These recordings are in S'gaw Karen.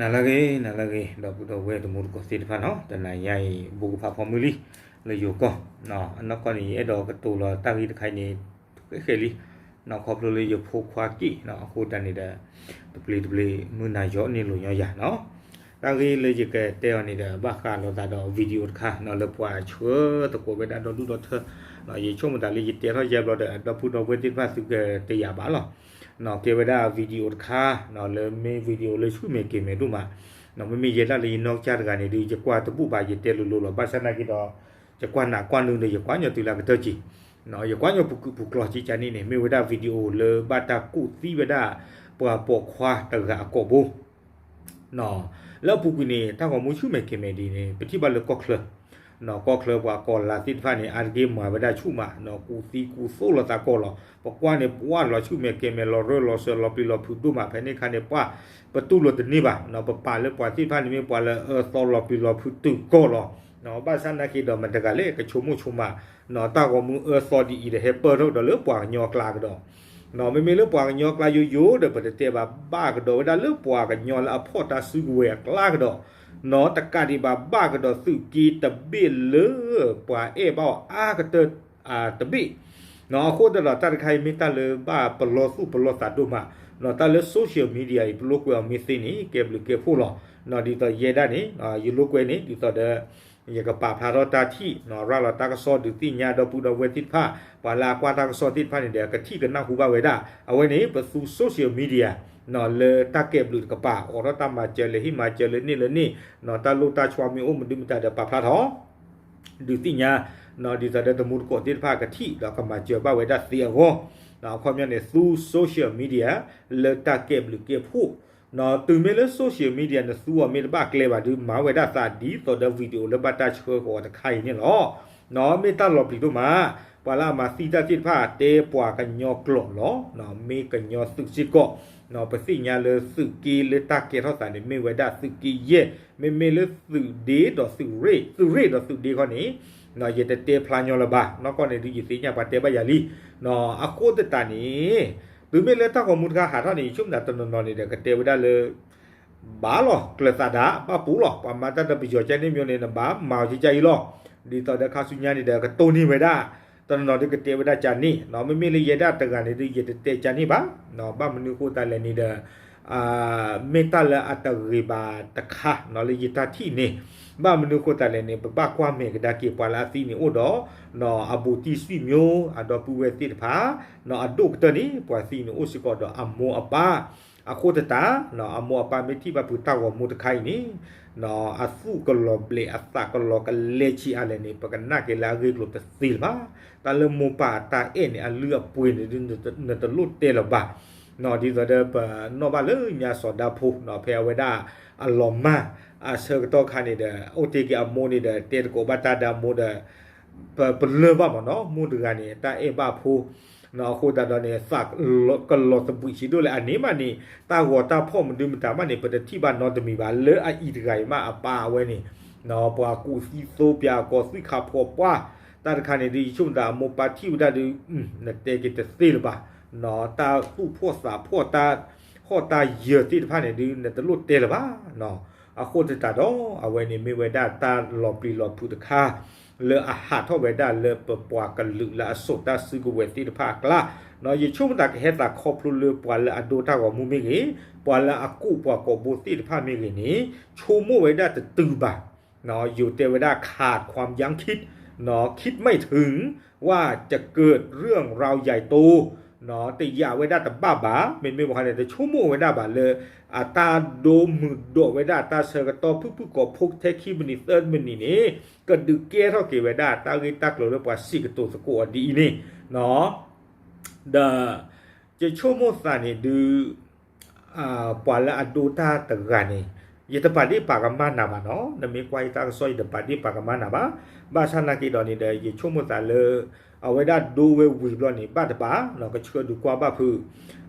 နၤလၢအဂ့ၤ နၤလၢအဂ့ၤ ဒီပုၢ်ဒီဝဲၢ်တံၤသကိးသ့ၣ်တဖၣ်နီၤ, တနၤညါအံၤ ဘူးကဖးဖီမုၢ်လံ လၢယိၤကီၢ်, အနီၢ်ကီၢ်န့ၣ် ယအဲၣ်ဒိးကတိၤလီၤတၢ်ဂ့ၢ်တခါအံၤန့ၣ် ဃဲးဃဲးလံ, နီၤ ခီဖျိလၢယဖိခွါက့ၣ်နီၤ အဃိတၢ်န့ၣ်ဒီး တပျ့ၤတပျ့ၤ မုၢ်နၤယီၤန့ၣ်လိာ်ညီယၤနီၤ, တၢ်ဂ့ၢ်လၢယကတဲအီၤန့ၣ်ဒီး ဘၣ်ဃးလိာ်သးဒီး video တခါနီၤ လၢပှၤဆှၢသကိးဝဲဒၣ်ဒီဒူၣ်ဒီထၢ, ယဆိကမိၣ်သးလၢယတဲထီၣ်ယဲဘျီဒီး ဒီပုၢ်ဒီဝဲၢ်သ့ၣ်တဖၣ်သုကတယာ်ဘၣ်လီၤ. ကဲဝဲဒၣ် video တခါ လၢမ့ၢ် video လၢဆူၣ်မဲာ်ကဲၤမဲာ်ဒိၣ်မး, မ့မ့ၢ်ယဲဒၣ်လၢယနီၢ်ကစၢ်တဂၤန့ၣ်ဒုး ယကွၢ်တဘူၣ်ဘၣ် ယတဲလိၤလိၤလီၤ. ဘၣ်ဆၣ်သနာ်က့ဒီး ယကွၢ်နးကွၢ်နုာ်ဒီး ယကွၢ်ညီတုၤလၢအကတၢၢ်က့ၤ, ယကွၢ်ညီပူၤကွံာ်ပူၤကျိၤက့ၤကန့ၣ်န့ၣ် မ့ၢ်ဝဲဒၣ် video လၢဘၣ်တၢ်ကူၣ်သံဝဲဒၣ် ပှၤပိာ်ခွါတဂၤအကိာ်ဘိ လၢအပူၤကွံာ်န့ၣ် တၢ်ဂီၤမူဆူၣ်မဲာ်ကဲၤမဲာ်ဒ်န့ၣ် ပထံၣ်ဘၣ်လၢကီၢ်ချၢ, ကီၢ်ချၢပှၤကီၢ်လၤသ့ၣ်တဖၣ်န့ၣ် အါတက့ၢ်မၤဝဲဒၣ်ဆူၣ်မး, ကူၣ်သံကူၣ်သိးလိာ်သးကီးလီၤ. ပကွၢ်န့ၣ် ပှၤလီၤဆူၣ်မဲာ်ကဲၤမဲာ် လီၤရၢၢ်လီၤစၢၤ လီၤပျံၤလီၤဖုးဒိၣ်မး. ဖဲန့ၣ်အခါန့ၣ် ပှၤ ပတူၢ်လိာ်တန့ၢ်ဘၣ်, ပပာ်လၢပှၤသ့ၣ်တဖၣ်န့ၣ်မ့ၢ်ပှၤလၢအအၢအသီလီၤပျံၤလီၤဖုးတုာ်ကီးလီၤ. ဘၣ်ဆၣ်သနာ်က့ဒီး မတၤတဂၤလဲၣ် ကဆိကမိၣ်ဆိကမး, တၢ်ဂီၤမူအၢအသီဒ်အံၤဒီး ဟဲပၢၢ်ထီၣ်ကဒီးလၢပှၤကညီအကျါကဒီး, မ့မ့ၢ်လၢပှၤကညီအကျါယိယိဒီး ပတတဲဘၣ် ဘၣ်ကဒီးဝဲဒၣ်လၢပှၤကညီလၢအဖီၣ်တၢ်စုကဝဲၤအကျါကဒီး, နီၤ တကးဒံးဘၣ် ဘၣ်ကဒီးသုးက့တဘ့ၣ်လၢပှၤအဲၣ်ဘၣ်အီၤအါကတၢၢ်တဘ့ၣ်, နီၤ အဃိသတးဒီး တၢ်တခါအံၤမ့ၢ်တၢ်လၢဘၣ်ပလီၢ်သူၣ်ပလီၢ်သးဒိၣ်မး, နီၤ တၢ်လၢ social media အံၤ ပလိာ်ကွဲအီၤမ့ၢ်သ့န့ၣ် ကဲဘျုးကဲဖှိၣ်လီၤ. နီၤ ဒ်သိးယဲဒၣ်န့ၣ် ယလိာ်ကွဲန့ၣ် ဒ်သိးဒီး ယကပာ်ဖျါထီၣ်တၢ်ထံၣ် နီၤ ရၤလီၤတၢ်ကစီၣ်ဒုးသ့ၣ်ညါဒီပုၢ်ဒီဝဲၢ်သ့ၣ်တဖၣ်, ပှၤလၢအကွၢ်တၢ်ကစီၣ်သ့ၣ်တဖၣ်န့ၣ်ဒီး ကထံၣ်ကနၢ်ဟူဘၣ်ဝဲဒၣ်. အဝဲန့ၣ် ပသူ social media နီၤ လၢတၢ်ကဲဘျုးတကပၤ အိးထီၣ်တၢ်မၤစၢၤလၢဟ့ၣ်မၤစၢၤလၢန့ၣ်လၢန့ၣ်, နီၤ တၢ်လိၣ်တၢ်ဆှီမ့ၢ်အိၣ်မနုၤမတၤဒီးပာ်ဖျါထီၣ် ဒုးသ့ၣ်ညါ, နီၤ ဒ်သိးဒီးတံၤသကိးသ့ၣ်တဖၣ်ကထံၣ် ဒီးကမၤစၢၤဘၣ်ဝဲဒၣ်သ့အဂီၢ်, နီၤ အခီပညီန့ၣ် သူ social media လၢတၢ်ကဲဘျုးကဲဖှိၣ်, နီၤ တုၤမ့ၢ်လၢ social media နသူအီၤမ့ၢ်တဘၣ်ကျဲဘၣ်ဒုး မၤဝဲဒၣ်သးဒ်သိးဒီး video လၢဘၣ်တၢ်ဆှၢဃီၤတခါအံၤန့ၣ်လီၤ. နီၤ မ့ၢ်တၢ်လီၤပျံၤဒိၣ်မး, ပှၤလၢအမၤသံတၢ်သ့ၣ်တဖၣ် တဲပှၤကညီကျိာ်လီၤ. နီၤ မ့ၢ်ကညီသုးစ့ၢ်ကီး, နီၤ ပသ့ၣ်ညါလၢသုးက့လၢတၢ်ကဲထီၣ်သးန့ၣ် မ့ၢ်ဝဲဒၣ်သုးက့ယဲၢ်, မ့မ့ၢ်လၢသုးဒ့ဒီးသုးရ့ၣ်, သုးရ့ၣ်ဒီးသုးဒ့ခီန့ၣ်, နီၤ ယတတဲဖျါညီလၢၤဘၣ်, နီၢ်ကီၢ်န့ၣ်ဒုး ယသ့ၣ်ညါပှၤတဲဘၣ်ယၤလံ. နီၤ အဃိသတးန့ၣ် တုၤမ့ၢ်လၢတၢ်ဂီၤမူတခါဟးထီၣ်န့ၣ် ယဆိကမိၣ်သးတနီၤနီၤန့ၣ်ဒီး ကတဲဝဲဒၣ်လၢ ဘၣ်လီၤ ကျၢၤသးဒၣ် ဘၣ်ပူၤလီၤ ပှၤမၤတၢ်တပယီၤကန့ၣ်မ့ၢ်န့ၣ် နဘၣ်မၤအီၤကကအံၤလီၤ. ဒ်သိးဒီးခါဆူညါန့ၣ်ဒီး ကတိၢ်န့ၢ်ဝဲဒၣ်, တနီၤနီၤဒုးကတဲဝဲဒၣ်ကန့ၣ်, နီၤ မ့မ့ၢ်လၢယဲဒၣ်တဂၤန့ၣ်ဒုး ယတတဲကန့ၣ်ဘၣ်, နီၤ ဘၣ်မနုၤအဃိသတးလဲၣ်န့ၣ်ဒီး မ့ၢ်တၢ်လၢအတဂ့ၤဘၣ်တခါ နီၤ လၢယတၢ်ထံၣ်န့ၣ်, ဘၣ်မနုၤအဃိသတးလဲၣ်န့ၣ် ပဘၣ်ကွၢ်မဲာ်ကဒါက့ၤ ပှၤလၢအသံန့ၣ်အိၣ်ဒီး နီၤ အဘူးတံၢ်စံၣ်မၠိ အဒီပုၢ်ဝဲၢ်သ့ၣ်တဖၣ်, နီၤ အဒိၣ်ကတၢၢ်န့ၣ် ပှၤသံန့ၣ်အိၣ်စ့ၢ်ကီးဒီးအမိၢ်အပၢ်, အဃိသတး, နီၤ အမိၢ်အပၢ်မ့ၢ်ထံၣ်ဘၣ်ဖုတၢ်ဂီၤမူတခါအံၤန့ၣ်, နီၤ အသူၣ်ကလီၤဘျဲး အသးကလီၤကလဲဆံးအါလဲၣ်န့ၣ် ပကနၣ်က့ၤလၢအဂ့ၢ်ကျိၤတသ့လၢၤဘၣ်. တၢ်လၢမိၢ်ပၢ်တၢ်အဲၣ်န့ၣ် အလုၢ်အပှ့ၤန့ၣ်ဒုး နတလိၣ်တဲလၢၤဘၣ်. နီၤ ဒ်သိးဒီးပနီၣ်ဘၣ်လၢညါစီၤဒၤဖိ နီၤ ဖဲအဝဲဒၣ်အလီၤမၢ် အဆၢကတီၢ်ခါန့ၣ်ဒီး အိၣ်တ့ၢ်က့ၤအမိၢ်န့ၣ်ဒီး တဲသကိးဘၣ်တၢ်ဒီးအမိၢ်ဒီး ပပလၢၢ်ဘၣ်မ့ၢ်နီၤ မိၢ်တဂၤန့ၣ် တၢ်အဲၣ်ဘၣ်ဖိ, နီၤ အဃိသတးဒီးန့ၣ် သးကလီၤသဘှံးဆံးဒိၣ်လဲၣ် အန့ၣ်မးန့ၣ် တၢ်ဂီၤတၢ်ဖီၣ်မနုၤမတၤမးန့ၣ် ပတထံၣ်ဘၣ်နီတမံၤဘၣ် လၢအအံၤတဂၤအံၤမး အပၢ်အဝဲန့ၣ်, နီၤ ပှၤကူးသံသိပၠး ကီၤသွံၣ်ခးဖီပှၢ်, တၢ်တခါန့ၣ်ဒုး ယဆိကမိၣ်သးအမိၢ်ပၢ်ထံၣ်ဝဲဒၣ်ဒုး နတဲက့ၤတသ့လၢၤဘၣ်, နီၤ တၢ်သူၣ်ဖှီၣ်သးဖှီၣ် တၢ်ဟီၣ်တၢ်ယၢၤသ့ၣ်တဖၣ်န့ၣ်ဒုး နတလိၣ်တဲလၢၤဘၣ်, နီၤ အဃိသတးဒီး အဝဲန့ၣ်မ့ၢ်ဝဲဒၣ်တၢ်လီၤပျံၤလီၤဖုးတခါ လၢအဟးထီၣ်ဝဲဒၣ်လၢပပှၤကလုာ်လၢအစိာ်တၢ်စုကဝဲၤသ့ၣ်တဖၣ်အကျါ, နီၤ ယဆိကမိၣ်သးကဟဲသးခီဖျိလၢပှၤလၢအဒိတၢ်ဂီၤမူမ့ၢ်ဂ့ၤ, ပှၤလၢအကူးပှၤကိာ်ဘိသ့ၣ်တဖၣ်မ့ၢ်ဂ့ၤန့ၣ် ဆိကမိၣ်ဝဲဒၣ်တတုၤဘၣ် နီၤ ယိၤတဲဝဲဒၣ် ขาดความยั้งคิด နီၤ คิดไม่ถึง ว่าจะเกิดเรื่องราวใหญ่โต နီၤ တယာ်ဝဲဒၣ်တဘၣ်ဘၣ်, မ့မ့ၢ်ပှၤန့ၣ် တဆိကမိၣ်ဝဲဒၣ်ဘၣ်လၢ အတၢ်ဒိမုာ်ဒိးဝဲဒၣ်တၢ်ဆၢကတီၢ် ဖုၣ်ဖုၣ်ကိာ်ဖိ ထဲခံမိနံး သၢမိနံးန့ၣ် ကဒုးကဲထီၣ်က့ၤဝဲဒၣ် တၢ်ဂ့ၢ်တၢ်ကျိၤလၢပှၤစံးကတိၤသကိးအီၤဒ်အံၤန့ၣ်, နီၤ ဒီး ယဆိကမိၣ်သးန့ၣ်ဒုး ပှၤလၢအဒိတၢ်တဂၤန့ၣ် ယတပာ်ဒ့ၣ်ပာ်ကမၣ်နၤဘၣ်နီၤ, နမ့ၢ်ကွၢ်ယတၢ်ကစီၣ် ယတပာ်ဒ့ၣ်ပာ်ကမၣ်နၤဘၣ်. ဘၣ်ဆၣ်နာ်က့ဒီးန့ၣ်ဒီး ယဆိကမိၣ်သးလၢ အဝဲဒၣ်ဒိဝဲဝံၤဘျီန့ၣ် ဘၣ်တဘၣ်နီၤ ကဆှၢဒုးကွၢ်ဘၣ်ဖုး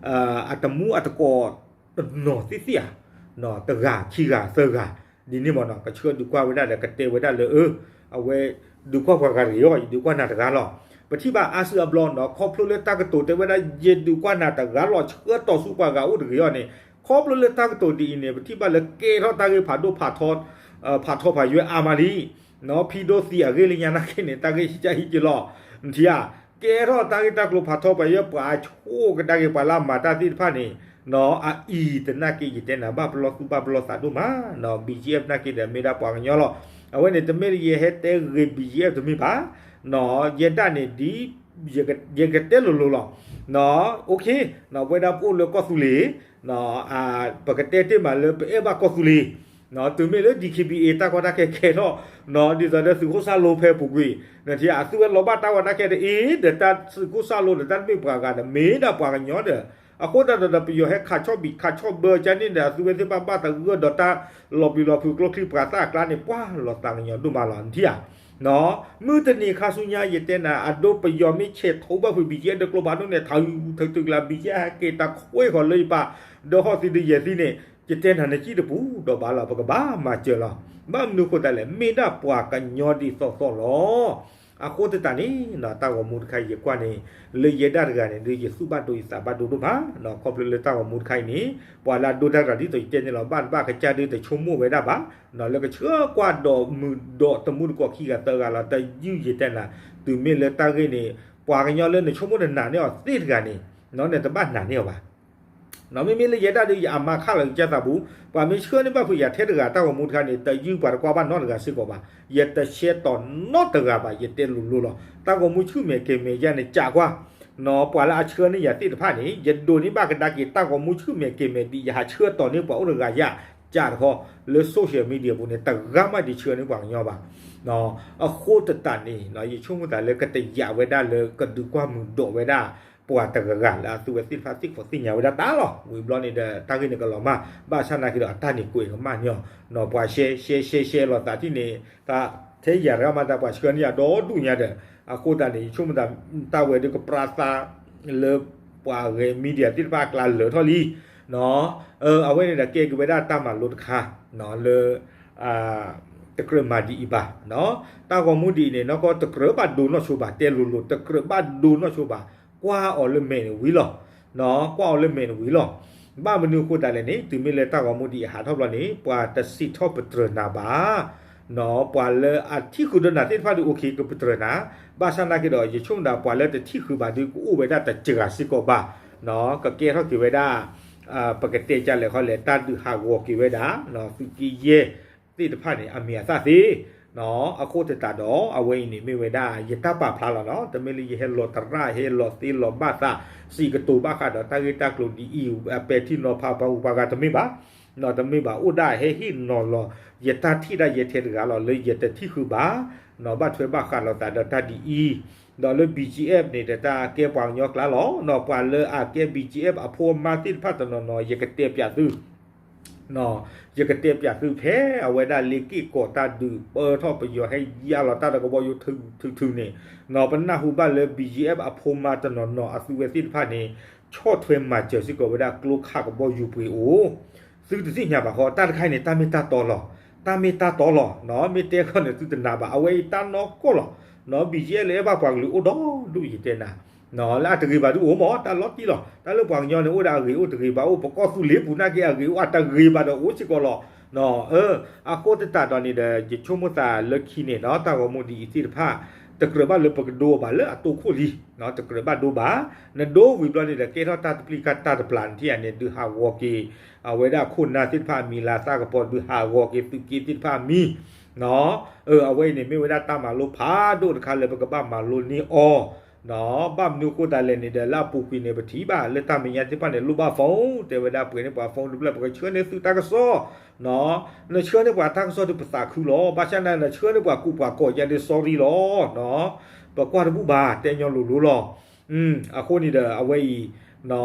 အတမူအတကိးတနီၤသ့ၣ်သ့ၣ်ဧါ, တဂၤခံဂၤသၢဂၤ ဒ်န့ၣ်မ့ၢ်နီၤ ကဆှၢဒုးကွၢ်ဝဲဒၣ်ဒီး ကတဲဝဲဒၣ်လၢ အဝဲ ဒုးကွၢ်ပှၤဂၤတဂ့ၤအီၤ ယဒုးကွၢ်နၤတဂၤလီၤ. ပထံၣ်ဘၣ်အါစုအါဘျီနီၤ ခီဖျိလၢတၢ်ကတိၤတဲဝဲဒၣ် ယဒုးကွၢ်နၤတဂၤလီၤ ဆှၢတီၢ်ဆူပှၤဂၤအိၣ်တဂ့ၤအီၤန့ၣ် ခီဖျိလၢတၢ်ကတိၤဒ်အံၤန့ၣ် ပထံၣ်ဘၣ်လၢကဲထီၣ်တၢ်ဂ့ၢ်ဖးဒိၣ်ဖးထီ, ဖးထီဖးယွဲအါမးလံ. ဖံဒိသံအဂ့ၢ်လၢညါနာ်က့န့ၣ် တၢ်ဂ့ၢ်ဟံးကၢ်ဟံးက့ၤလီၤ. နထံၣ်ဧါ, ကဲထီၣ်တၢ်ဂ့ၢ်တၢ်ကျိၤဖးထီဖးယွဲ ပှၤဆိကဒါက့ၤပှၤလၢအမၤတၢ်သ့ၣ်တဖၣ်န့ၣ်, အအံၤတနာ်က့ ယတဲနၤ ဘၣ်ပလီၢ်သူၣ်ဘၣ်ပလီၢ်သးဒိၣ်မး, BGF နာ်က့ဒီးမ့ၢ်ဒၣ်ပှၤကညီလီၤ. အဝဲန့ၣ် တမ့ၢ်လၢယဟဲတဲဂ့ၤ BGF တမ့ၢ်ဘၣ်. ယဲဒၣ်န့ၣ်ဒ် ယကတဲလိၤလိၤလီၤ. ပဝဲဒၣ်ပအိၣ်လၢကီၢ်သူလ့ၤ, ပကတဲတ့ၢ်မးလၢပအဲၣ်ဘၣ်ကီၢ်သူလ့ၤ, တုၤမ့ၢ်လၢ DKBA တၢ်ကီတၢ်ခဲကဲထီၣ်, ဒ်သိးဒီးသုးခိၣ်စၢ်လိဖဲပူၤကွံာ်, နထံၣ်ဧါ, အသုဝဲလီၤဘၣ်တၢ်ကီတၢ်ခဲတအံၤ ဒီးတၢ်သုးခိၣ်စၢ်လိဒီးတၢ်တမ့ၢ်ပှၤဂၤဒီး မ့ၢ်ဒၣ်ပှၤကညီဒီး, အဃိသတးဒီး ပယီၤဟဲခးဆီၣ်ဘံၣ်ခးဆီၣ်ဘၢကန့ၣ်ဒီး အသုဝဲသ့ၣ်တဖၣ်ဘၣ်သဂၢၢ်ဒီးတၢ်လီၤပျံၤလီၤဖုးကျိချံမျိာ်သၣ်အကျါန့ၣ် ပှၤလီၤသးကညီဒိၣ်မးလီၤ နထံၣ်ဧါ. မုၢ်တနံၤခါဆူညါ ယတဲနၤ အဒိပယီၤမ့ၢ်ဆဲးထိဘၣ်ဖုး BGF ဒီးကျိဖးဒိၣ်န့ၣ် ထးထုးကလၤ BGF ဟဲက့ၤတၢ်ခွဲဃီၤလၢယပၢ်, ဒီးဟီၣ်သံဒီးယဲၢ်သံန့ၣ်, ယတဲနၤ နစံၣ်တပူၤဒီးဘၣ်လီၤ ပကဘၣ်မၤစၢၤလီၤ. ဘၣ်မနုၤအဃိသတးလဲၣ် မ့ၢ်ဒၣ်ပှၤကညီဒ်သိးသိးလီၤ. အဃိသတးန့ၣ် တၢ်ဂီၤမူတခါအံၤယကွၢ်န့ၣ် လၢယဲဒၣ်တဂၤန့ၣ် ဒုးယသူၣ်ဘၣ်ဒိယသးဘၣ်ဒိဒိၣ်မး, ခီဖျိလၢတၢ်ဂီၤမူတခါအံၤန့ၣ် ပှၤလၢအဒိတၢ်တဂၤဒ်သိးယတဲန့ၣ်လီၤ ဘၣ်တဘၣ်ကစၢ်ဒုးတဆိကမိၣ်ဝဲဒၣ်ဘၣ်, လၢကဆှၢကွၢ်ဒီးမုာ်ဒီးတမူတကိးခံဂၤသၢဂၤလီၤ. တယုၢ်ယတဲနၤ, တုၤမ့ၢ်လၢတၢ်ဂ့ၢ်န့ၣ် ပှၤကညီလၢနဆိကမိၣ်နနာ်န့ၢ်အီၤသ့ၣ်တဂၤန့ၣ်, နတဘၣ်နာ်န့ၢ်အီၤဘၣ်. မ့မ့ၢ်လၢယဲဒၣ်ဒီး ယအမါခးလီၤကစၢ်သးပူၤ, ပှၤမ့ၢ်ဆှၢန့ၢ်ဘၣ်ဖုးယၤထဲတဂၤ တၢ်ဂီၤမူတခါန့ၣ် တယုၢ်ပှၤတကွၢ်ဘၣ်နီတဂၤစ့ၢ်ကီးဘၣ်, ယတရှဲတီၤနီတဂၤဘၣ် ယတဲလိၤလိၤလီၤ. တၢ်ဂီၤမူဆူၣ်မဲာ်ကဲၤမဲာ်ယၤန့ၣ် ကးကွၢ် ပှၤလၢအဆှၢန့ၢ်ယၤသ့ၣ်တဖၣ်န့ၣ် ယဒိးန့ၢ်ဘၣ်ကဒါက့ၤ တၢ်ဂီၤမူဆူၣ်မဲာ်ကဲၤမဲာ်ဒ်ယဟးဆှၢတီၤန့ၢ်ပှၤအိၣ်တဂၤယၤ ကးတခီ, လၢ social media ပူၤန့ၣ် တဂၤမးဒံးဆှၢန့ၢ်ပှၤကညီဘၣ်. အဃိသတးန့ၣ် ယဆိကမိၣ်သးလၢကတယာ်ဝဲဒၣ်လၢကဒုးကွၢ်မုာ်ဒီးဝဲဒၣ် ပှၤတဂၤဂၤလၢအသုဝဲသ့ၣ်တဖၣ်သ့ၣ်ခီသ့ၣ်ညါဝဲဒၣ်တၢ်လီၤ. ဝံၤဘျီန့ၣ်ဒီး တၢ်ဂ့ၢ်န့ၣ်ကလီၤမၢ် ဘၣ်ဆၣ်နာ်က့ဒီး အတၢ်န့ၣ်ကွဲးကမၣ်ညီ, ပှၤရှဲရှဲရှဲရှဲလီၤသးထံၣ်န့ၣ် တၢ်ထဲယၤတဂၤမး တၢ်ပှၤဆှၢန့ၢ်ယၤဒီဒူၣ်ညါဒီး, အဃိသတးန့ၣ် ယဆိကမိၣ်သး တၢ်ဝဲဒုးကပြါသးလၢ ပှၤဂဲၤ media သ့ၣ်တဖၣ်အကျါလၢာ်ထီၣ်လံ. အဝဲန့ၣ်ဒီးကဲက့ၤဝဲဒၣ်တၢ်မၤလိတခါ လၢ တကြၢးမၤဒ်အံၤဘၣ်. တၢ်ဂီၤမူဒ်အံၤန့ၣ် နီၢ်ကီၢ်တကြၢးဘၣ်ဒိနီၢ်ဆိဘၣ် တဲလိၤလိၤ တကြၢးဘၣ်ဒိနီၢ်ဆိဘၣ်, ကွၢ်အီၤလၢမဲာ်န့ၣ်ဝံၤလီၤ. ကွၢ်အီၤလၢမဲာ်န့ၣ်ဝံၤလီၤ. ဘၣ်မနုၤအဃိသတးလဲၣ်န့ၣ် တုၤမ့ၢ်လၢတၢ်ဂီၤမူဒ်အံၤဟးထီၣ်ဘျီန့ၣ် ပှၤတစံးထီၣ်ပတြၢၤနၤဘၣ်. ပှၤလၢအထံၣ်ဃုာ်ဒီးနၤသ့ၣ်တဖၣ်ဒုး အိၣ်ခ့ ကပတြၢၤနၤ, ဘၣ်ဆၣ်နာ်က့ဒီး ယဆိကမိၣ်ဒၣ်ပှၤလၢတထံၣ်ဃုာ်ဘၣ်ဒုး ကအိၣ်ဝဲဒၣ်တစှၤစ့ၢ်ကီးဘၣ်. ကကဲထီၣ်က့ၤဝဲဒၣ် ပကတဲကလဲာ်ခီလဲၣ် တၢ်ဒုးဟးဂီၤက့ၤဝဲဒၣ် သုးက့ယဲၢ်သ့ၣ်တဖၣ်န့ၣ် အမံၤအသၣ်သ့. အဃိသတးဒီး အဝဲအံၤန့ၣ်မ့ၢ်ဝဲဒၣ် ယတၢ်ပာ်ဖျါလီၤနီၤ. တမ့ၢ်လၢယဟဲလီၤသရၣ် ဟဲလီၤသ့လီၤဘၣ်သး စံးကတိၤဘၣ်ဃးဒီးတၢ်ဂ့ၢ်တၢ်ကျိၤဒ်အံၤ ပဲာ်ထံနီၤဖးပှၤဂုၤပှၤဂၤတမ့ၢ်ဘၣ်. တမ့ၢ်ဘၣ် အိၣ်ဒၣ်ဟဲဟ့ၣ်နီၤလီၤ ယတၢ်ထံၣ်ဒၣ်ယဲထဲတဂၤလီၤ လၢယတထံၣ်ဃုာ်ဘၣ် ဘၣ်ထွဲဘၣ်ဃးလိာ်သးဒီးတၢ်ဒ်အံၤ, ဒီးလၢ BGF န့ၣ်ဒီး တၢ်ကဲပှၤကညီကျါလီၤ. ပှၤလၢအကဲ BGF အဖိအမါသ့ၣ်တဖၣ်တနီၤနီၤ ယကတဲပျးသု ယကတဲပျးသုဖဲအဝဲဒၣ်လ့က့ၢ်ကီးတၢ်ဒုးပၢထီၣ်ပယီၤဟဲယါလီၤတၢ်ဒီးကဘီယူၤထုးထုးန့ၣ်, ပနၢ်ဟူဘၣ်လၢ BGF အဖိမါတနီၤနီၤ အသုဝဲသ့ၣ်တဖၣ်န့ၣ် ဆီၣ်ထွဲမၤစၢၤစ့ၢ်ကီးဝဲဒၣ်ကျိခးကဘီယူၤပှ့ၤအိၣ်, သုတသ့ၣ်ညါဘၣ်ဃီ တၢ်တခါအံၤန့ၣ် တၢ်မ့ၢ်တၢ်တီလီၤ. တၢ်မ့ၢ်တၢ်တီလီၤ. မ့ၢ်တဲခီန့ၣ် သုတနာ်ဘၣ် အဝဲအံၤတၢ်နီၢ်ကီၢ်လီၤ. BGF လၢအဲၣ်ဘၣ်ပှၤကလုာ်အိၣ်ဒီဒူၣ် ယတဲနၤ လၢအတဂ့ၤဘၣ်ဒုးအိၣ်မး တၢ်လီၤတံၢ်လီၤ. တၢ်လၢပှၤကညီန့ၣ် အိၣ်ဒီးအဂ့ၤအိၣ်တဂ့ၤဘၣ်အိၣ် ပကီၢ်သူလ့ၤပူၤနာ်က့အဂ့ၤအိၣ်အတဂ့ၤဘၣ်ဒီးအိၣ်စ့ၢ်ကီးလီၤ. အဃိသတးဒီးန့ၣ်ဒီး ယဆိကမိၣ်သးလၢခံန့ၣ်ဒီး တၢ်ဂီၤမူဒ်အံၤသ့ၣ်တဖၣ် တကြၢးဘၣ်လၢပကဒိဘၣ်လၢအတိခိၣ်လံ, တကြၢးဘၣ်ဒိဘၣ်. နဒိဝံၤဘျီန့ၣ်ဒီး ကဲထီၣ်တၢ်တပျံၤကၢ်တၢ်တပျၢ်န့ၣ်ထံၣ်ဧါန့ၣ် ဒုးဟးဂီၤက့ၤ အဝဲဒၣ်ခိၣ်နၢ်သ့ၣ်တဖၣ်အမံၤ လၢသၣ်ကပီၤ ဒုးဟးဂီၤက့ၤသုးက့သ့ၣ်တဖၣ်အမံၤ အဝဲအံၤန့ၣ် မ့ၢ်ဝဲဒၣ်တၢ်မၤလိဖးဒိၣ်တခါလၢပကဘၣ်မၤလိန့ၢ်အီၤ, ဘၣ်မနုၤအဃိသတးလဲၣ်န့ၣ်ဒီး လၢအပူၤကွံာ်န့ၣ် ပထံၣ်ဘၣ်လၢတၢ်မဲာ်ညါသ့ၣ်တဖၣ်န့ၣ် လိၣ်ဘၣ် phone တဲဝဲဒၣ်ပှဲၤန့ၢ်ပှၤ phone တဖျၢၣ် ပကဆှၢန့ၢ်သုတၢ်ကစီၣ်, နဆှၢန့ၢ်ပှၤတၢ်ကစီၣ်ဒုးပသးခုလီၤ. ဘၣ်ဆၣ်နာ်က့ နဆှၢန့ၢ်ပှၤကူးပှၤကိးယါဒီး sorry လီၤ. ပကွၢ်တဘူၣ်ဘၣ် တဲညီလိၤလိၤလီၤ. အဃိန့ၣ်ဒီး အဝဲအံၤ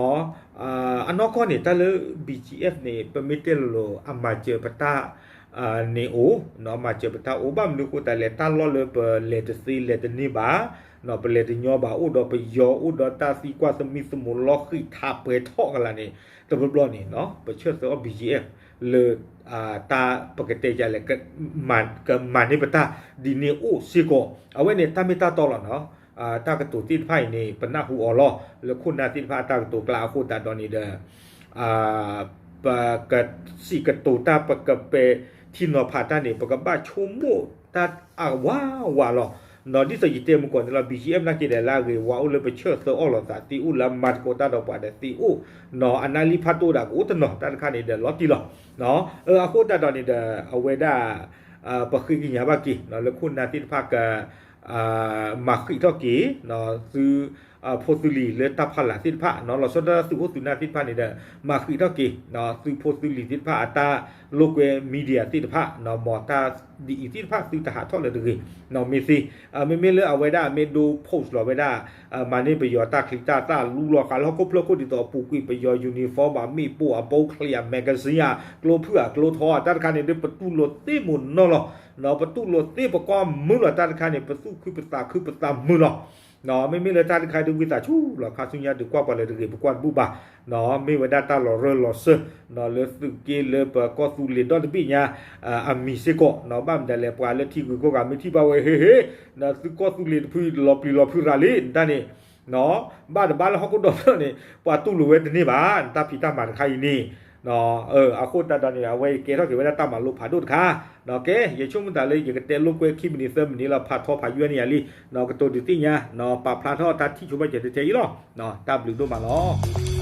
အနီၢ်ကီၢ်န့ၣ် တၢ်လၢ BGF န့ၣ် ပမ့ၢ်တဲလိၤလိၤ အမၤစၢၤပတၢ်န့ၣ်အိၣ်, မၤစၢၤပတၢ်အိၣ် ဘၣ်မနုၤအဃိသတးလဲၣ် တၢ်လီၢ်လၢပလဲၤတသ့လဲၤတန့ၢ်ဘၣ်, ပလဲၤတညီဘၣ် အိၣ်ဒီးပယီၤ အိၣ်ဒီးတၢ်သံကွၢ်သမံသမိးလီၤဃံးထးပှဲၤထီၣ်ကလာ်န့ၣ် တဘျီဘျီန့ၣ် ပဆၢသးအီၤ BGF လၢ တၢ်ပကတဲယလဲၣ် ကမၤန့ၢ်ပတၢ်ဒ်န့ၣ်အိၣ်စ့ၢ်ကီး အဝဲန့ၣ်တၢ်မ့ၢ်တၢ်တီလီၤနီၤ. တၢ်ကတိၤသ့ၣ်တဖၣ်အံၤန့ၣ် ပနၢ်ဟူအီၤလီၤ လၢခိၣ်နၢ်သ့ၣ်တဖၣ်အတၢ်ကတိၤကျါအဃိသတးဒီးန့ၣ်ဒီး ပကစံးကတိၤတၢ် ပကပဲာ်ထံနီၤဖးတၢ်န့ၣ် ပကဘၣ်ဆိကမိၣ်တၢ်အဝးဝးလီၤ. ဒ်သိးယတဲမုၢ်ကီၢ်န့ၣ်လီၤ BGF နာ်က့ဒီး လၢအဂ့ၤဝါအိၣ်လၢပဆၢၣ်သၢအီၣ်လိာ်သးသ့အိၣ် လၢမၤသကိးတၢ်ဒီးပှၤဒီးသ့အိၣ်, အနၢ်လံဖးတိၣ်ဒၣ်ကအိၣ်တနီၤ တၢ်တခါန့ၣ်ဒီးလီၤတံၢ်လီၤ. အဃိသတးဒီးန့ၣ်ဒီး အဝဲဒၣ် ပဃ့ကညးဘၣ်က့ၤ လၢခိၣ်နၢ်သ့ၣ်တဖၣ်က မၤဃံးထီၣ်က့ၤ သု ဖိသုလံၤလၢတၢ်ဖီလာ်သ့ၣ်တဖၣ် လီၤဆီဒၣ်တၢ်သုးခိၣ်သုးနၢ်သ့ၣ်တဖၣ်န့ၣ်ဒီး မၤဃံးထီၣ်က့ၤ သုဖိသုလံၤသ့ၣ်တဖၣ်အတၢ်လိာ်ကွဲ media သ့ၣ်တဖၣ် မ်တၢ်ဒ်အံၤသ့ၣ်တဖၣ်သုတဟးထီၣ်လၢၤတဂ့ၤ မ့ၢ်သ့ မ့မ့ၢ်လၢအဝဲဒၣ်မ့ၢ်ဒိ post လီၤဝဲဒၣ် မၤန့ၢ်ပယီၤတၢ်ချံတၢ်သၣ် လူလီၤဃာ်လၢဟီၣ်ခိၣ်ဖျၢၣ်ခိၣ်ဒ်သိးအပူၤကွံာ်ပယီၤ uniform ဘၣ် မ့ၣ်ပိၢ်အဘိချံ magazine အကျိဖုၣ်အကျိထီ တၢ်တခါန့ၣ်ဒီး ပတူၢ်လိာ်သ့မိၢ်နီၢ်လီၤ. ပတူၢ်လိာ်သ့ပကွၢ်မုာ်လီၤ တၢ်တခါန့ၣ် ပသူၣ်ခုပသးခုပသးမုာ်လီၤ. မ့မ့ၢ်လၢတၢ်တခါဒုးဝံသးစူၤလီၤ ခါဆူညါဒုးကွၢ်ပှၤလၢၤတဂ့ၤ ပကွၢ်တဘူၣ်ဘၣ် မ့ၢ်ဝဲဒၣ်တၢ်လီၤရၢၢ်လီၤစၢၢ် လၢသုးက့လၢပကီၢ်သူလ့ၤဒီတဘ့ၣ်ညါ အမံၤစ့ၢ်ကီး ဘၣ်မနုၤလဲၣ် ပှၤလၢထံဂုၤကီၢ်ဂၤမ့ၢ်ထံၣ်ဘၣ်ဝဲ ဟ့ၣ်ဟ့ၣ် သုကီၢ်သူလ့ၤတဖုလီၤပျံၤလီၤဖုးရၤလံ တၢ်န့ၣ် ဘၣ်တဘၣ်လၢဟီၣ်ခိၣ်ဒီဖျၢၣ်န့ၣ် ပှၤတူၢ်လိာ်ဝဲတန့ၢ်ဘၣ် တၢ်ဖံးတၢ်မၤတခါအံၤန့ၣ် အဃိသတးဒီးန့ၣ် အဝဲကဲထီၣ်က့ၤဝဲဒၣ်တၢ်မၤလိဖးဒိၣ်တခါ ကဲ ယဆိကမိၣ်သးလၢယကတဲလိာ်ကွဲခံမံးနံးသၢမံးနံးလီၤ ဖးထီဖးယွဲန့ၣ်ယၤလံ ကတိၤဒုးသ့ၣ်ညါ ပာ်ဖျါထီၣ်တၢ်ထံၣ်ဆိဘၣ်စၢၤထဲအံၤလီၤ တၢ်ဘျုးဒိၣ်မးလီၤ.